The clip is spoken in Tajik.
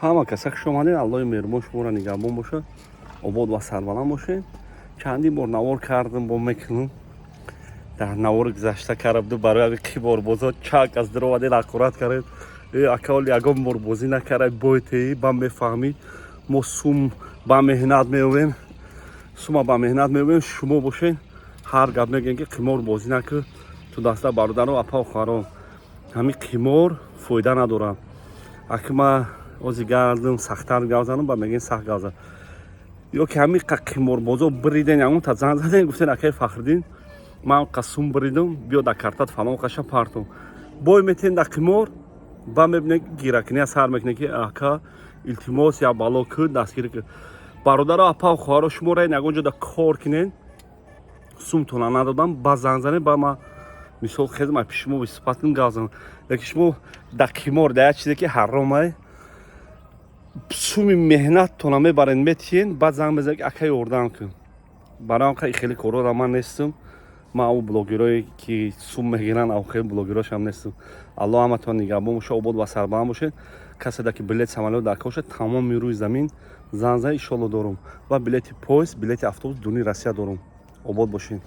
Ҳама каса хуш омадед. Аллоҳи меҳрубон шуморо нигаҳбон бошад, обод ва сарбаланд бошед. Чандин бор навор кардам, бо мекунам. Дар навори гузашта карда буду барои ҳами қиморбозо чак аз дуровадед, ҳақорат кардед. Э, ака, оли ягон бор бозӣ накарда, бойтеи ба мефаҳмид. Мо сум ба меҳнат меовем, сума ба меҳнат меовем, шумо бошед, ҳар гап мегӯем, ки қимор бозӣ накун. Ту даста бародаро, апау хоҳарон, ҳамин қимор фоида надорад. Аки ма ози гардам, сахттар гап занам, ба мегӯем, сахт гап зан. Ё ки ҳамин қа қиморбозо бириден, ягон та занг заден, гуфтен: «Акаи Фахриддин, ман қа сум биридам, биё, дар картат фалон қаша партом». Бой метен дар қимор, ба мебинед, гиракиния сар мекунед, ки ака, илтимос, як бало кун, дастгирӣ кун. Бародаро, апау хоҳаро, шумо раин ягон ҷода кор кинен, сумтона надодам, ба занг занед, ба ма мисол хезм, ай пиши шумо сифат кунам, гап занам. Лекин шумо дар қимор, дар як чизе ки ҳаромай, суми меҳнаттона мебарен, метиҳен, баъд занг мезанед, ки ака, ёрдам кун. Барои он хеле корора ман нестам. Ман ав блогерое ки сум мегиранд, ав хеле блогерошам нестам. Аллоҳ ҳаматон нигаҳбон боша, обод ва сарбаланд бошед. Каседа ки билет самолёт дар бошад, тамоми рӯи замин занг зан, иншолло дорум, ва билети поезд, билети автобус дуни Россия дорум. Обод бошед.